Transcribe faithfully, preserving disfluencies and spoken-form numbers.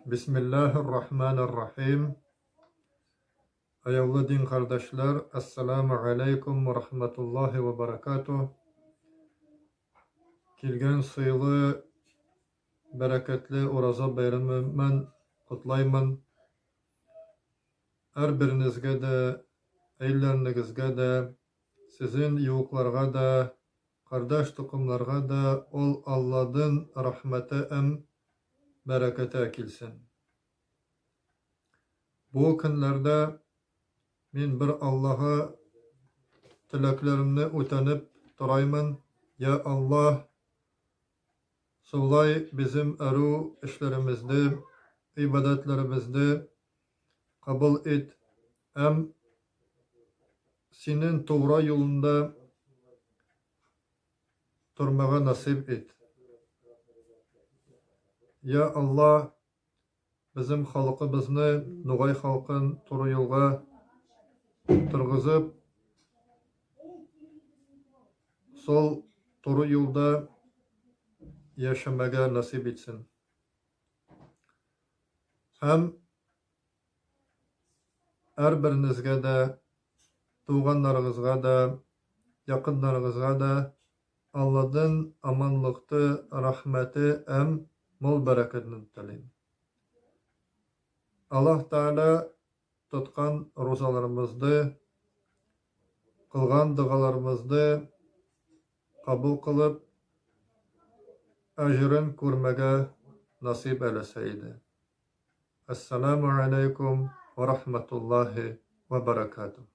Бисмиллахир-рахманир-рахим. Аявлы дин кардашлар, ассаламу алейкум ва рахматуллахи ва баракатух. Келген сыйлы, берекетли Ораза байрамы мен кутлайман. Аьр биринъизге де, аьеллеринъизге де, сизинъ ювыкларга да, кардаш тукымларга да ол Алладынъ рахмети эм берекети аькелсин. Бу куьнлерде мен бир Аллага тилеклеримни оьтенип турайман. Я Алла, солай бизим аьрув ислеримизди, ибадатларымызды кабыл эт эм сенинъ тувра йолында турмага насип эт. Я Алла, бизим халкымызны, ногай халкын туры йолга тургызып, сол туры йолда яшамага насип этсин. Эм аьр биринъизге де, тувганларынъызга да, якынларынъызга да Алладынъ аманлыкты, рахмети эм мол берекетин тилеймен. Аллах Таала туткан оразаларымызды, кылган дуаларымызды кабыл кылып, аьжирин коьрмеге насип эйлесе эди. Ассаламу алейкум ва рахматуллахи ва баракатух.